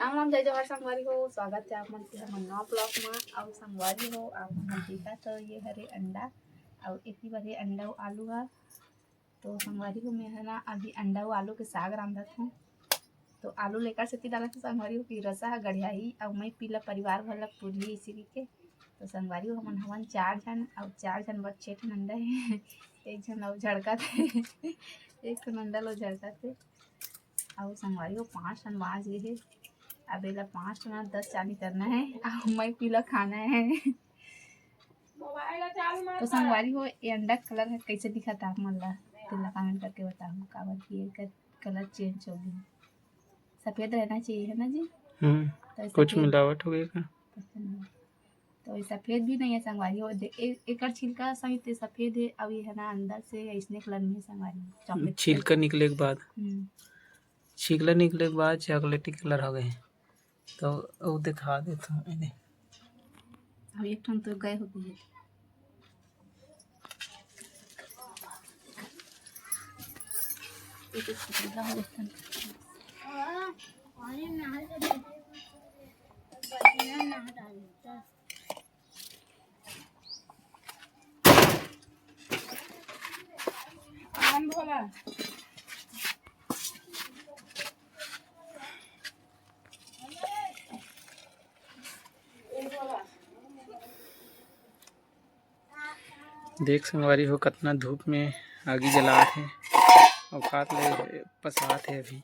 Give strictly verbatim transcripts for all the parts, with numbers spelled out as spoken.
राम राम, जय जोहार संगवारी हो, स्वागत हे आप मन के हमर नवा vlog मा। अउ संगवारी हो, आप मन देखत हो, ये हरे अंडा, अउ एती बर हे अंडा अउ आलू हा। तो संगवारी हो, मैं ह ना अभी अंडा अउ आलू के साग रांधत हूँ। तो आलू लेकर सेती डालत हूँ संगवारी हो कि रसा ह गढ़ियाही, अउ मैं पीला परिवार भर ला पूरही इसी के। तो संगवारी हो, हमन हवन चार झन, अउ चार झन बर छे ठन अंडा हे। एक झन अउ झड़कत हे, एक ठन अंडा लो झड़कत हे। अउ संगवारी हो, पाँच ठन बाँच गे हे। अब एला पाँच ठन दस चाली करना हे, अउ मैं पीला खाना हे। तो संगवारी हो, ये अंडा के colour ह कइसे दिखत हे आप मन ला, तेला comment करके बताहू, काबर कि एकर colour change हो गे। सफेद रहना चाहिए, है ना जी? हम्म, तो ये कुछ सफेद मिलावट हो गई का? पता नहीं। तो ये सफेद भी नहीं है संगवारी हो, दे-, ए-, एकर छिलका सहित ये सफेद है, अउ ये है ना अंदर से अइसने colour में है संगवारी हो, chocolate छिलका colour। निकले के बाद। हम्म। छिलका निकले के बाद chocolatey colour हो गए। तो वो दिखा देता हूँ, ये दे। अब एक ठन तो गए हो गए। ये तो छिलका हो गया। आनंद होला। देख संगवारी हो, कतना धूप में आगी जलात हे, औकात ले पसात हे अभी।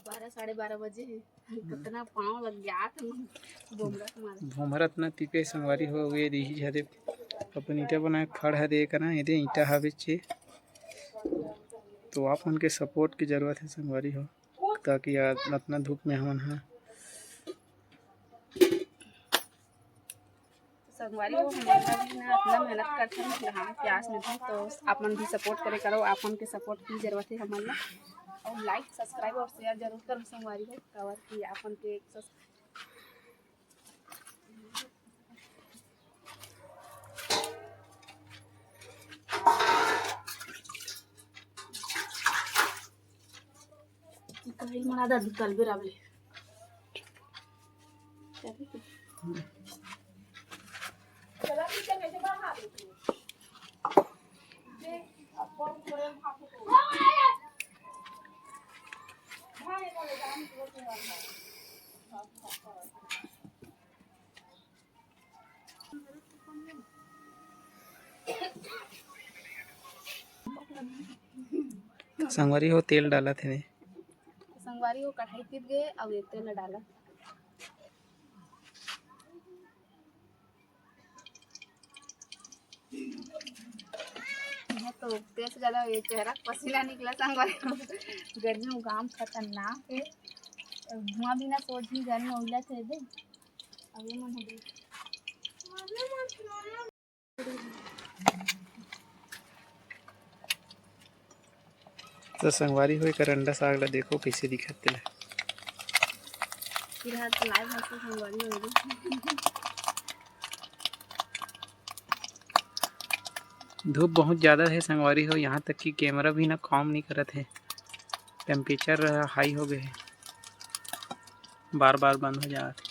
बारह, साढ़े बारह बजे हे। कतना पाँव लग जात हे, भोमरत मारे। भोमरत ना तिपे संगवारी हो, ये रिही झरे अपन ईंटा बनाए के फड़ हरे करा, एदे ईंटा हवे चे। तो आप मन के support की जरूरत हे संगवारी हो, ताकि आज अतना धूप में हमन ह संगवारी हो, हमन भी ना अतना मेहनत करथन, नहाए प्यास में भी, तो आप मन भी support करे करो। आप मन के support की जरूरत हे हमन ला। अउ like, subscribe अउ share जरूर करो संगवारी हो, काबर कि आप मन के एक subs- कढ़ाई मना दा, तलबे राबले। तो संगवारी हो, तेल डालत हे। संगवारी हो, कढ़ाई तित गे, अब ये तेल डालत। मैं तो तेल से ज्यादा ये चेहरा पसीना निकला संगवारी हो। गर्मी में घाम खतरनाक हे, धुआं भी ना सोच भी गर्मी उलत हे दे। अब ये मन हो गई। तो संगवारी हो, एकर अंडा साग ला देखो कइसे दिखत तेला। फिलहाल तो live है, तो संगवारी हो गई। धूप बहुत ज्यादा हे संगवारी हो, यहाँ तक कि camera भी ना काम नहीं करत हे, temperature high हो गए हे, बार बार बंद हो जात हे।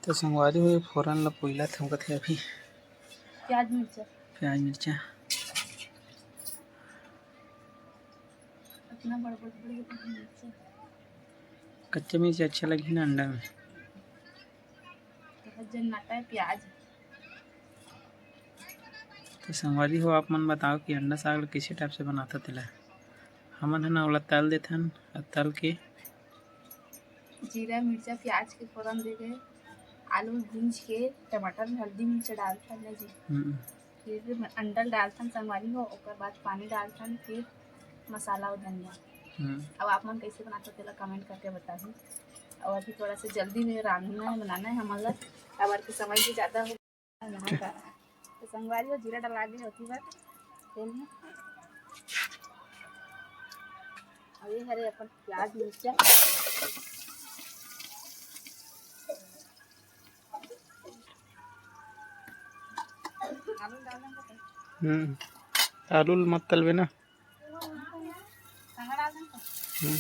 तो संगवारी हो, फोरन ला पोइला थमकत हे अभी। प्याज मिर्चा। प्याज मिर्चा। इतना बड़ बड़ बड़ बड़ मिर्चा। कच्चा मिर्चा अच्छा लगही ना अंडा में। बहुत जन्नाटा है प्याज। तो संगवारी हो, आप मन बताओ कि अंडा साग ला कइसे type से बनाता तेला। हमन ह ना ओला तल देथन, अउ तल के जीरा, मिर्चा, प्याज के फोरन दे के, आलू भूंज के, टमाटर, हल्दी, मिर्चा डालथन ना जी। हम्म। फिर अंडा ल डालथन संगवारी हो, ओकर बाद पानी डालथन, फिर मसाला अउ धनिया। हम्म। अब आप मन कइसे बनाथो तेला comment करके बताहू। अउ अभी थोड़ा सा जल्दी में रांधना है, बनाना है हमन ला, काबर के समय भी ज्यादा हो। तो संगवारी हो, जीरा डला गे होती बार तेल में। अब ये हरे अपन प्याज मिर्चा। हम्म, आलू ल मत तलबे ना। हम्म।